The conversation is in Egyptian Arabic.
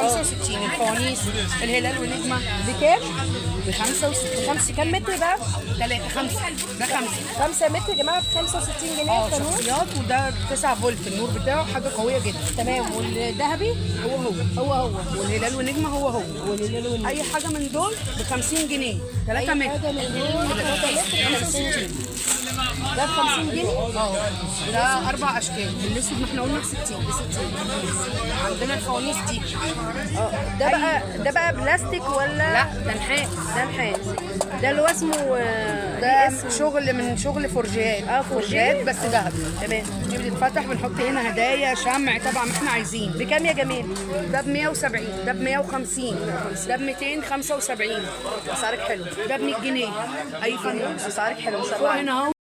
65. الفوانيس الهلال ونجمه. بكام؟ ب 65. خمسة كام متر بقى؟ 3 5، ده 5. 5 متر يا جماعة ب 65 جنيه الفانوس. شخصيات، وده 9 فولت النور بتاعه، حاجة قوية جدا. تمام. والذهبي؟ هو هو. هو هو. والهلال ونجمه هو هو. والهلال ونجمه. اي حاجة من دول ب 50 جنيه، 3 اي متر. حاجة من دول 3 متر ب 50 جنيه. ده ب 50 جنيه. ده اربع اشكال. الاسود ما احنا قلنا ب 60. ب 60. عندنا الفوانيس دي. ده بقى بلاستيك ولا؟ لا، ده نحاس. ده نحاس. ده اللي هو اسمه ده ليه اسم؟ شغل من شغل فورجيات. فورجيات. فورجيات بس ذهب. تمام. دي بتتفتح، بنحط هنا هدايا، شمع، طبعا ما احنا عايزين. بكام يا جميل؟ ده ب 170، ده ب 150، ده ب 275. اسعارك حلوة. ده ب 100 جنيه اي فانوس. اسعارك حلوة ما شاء فوق الله. هنا اهو.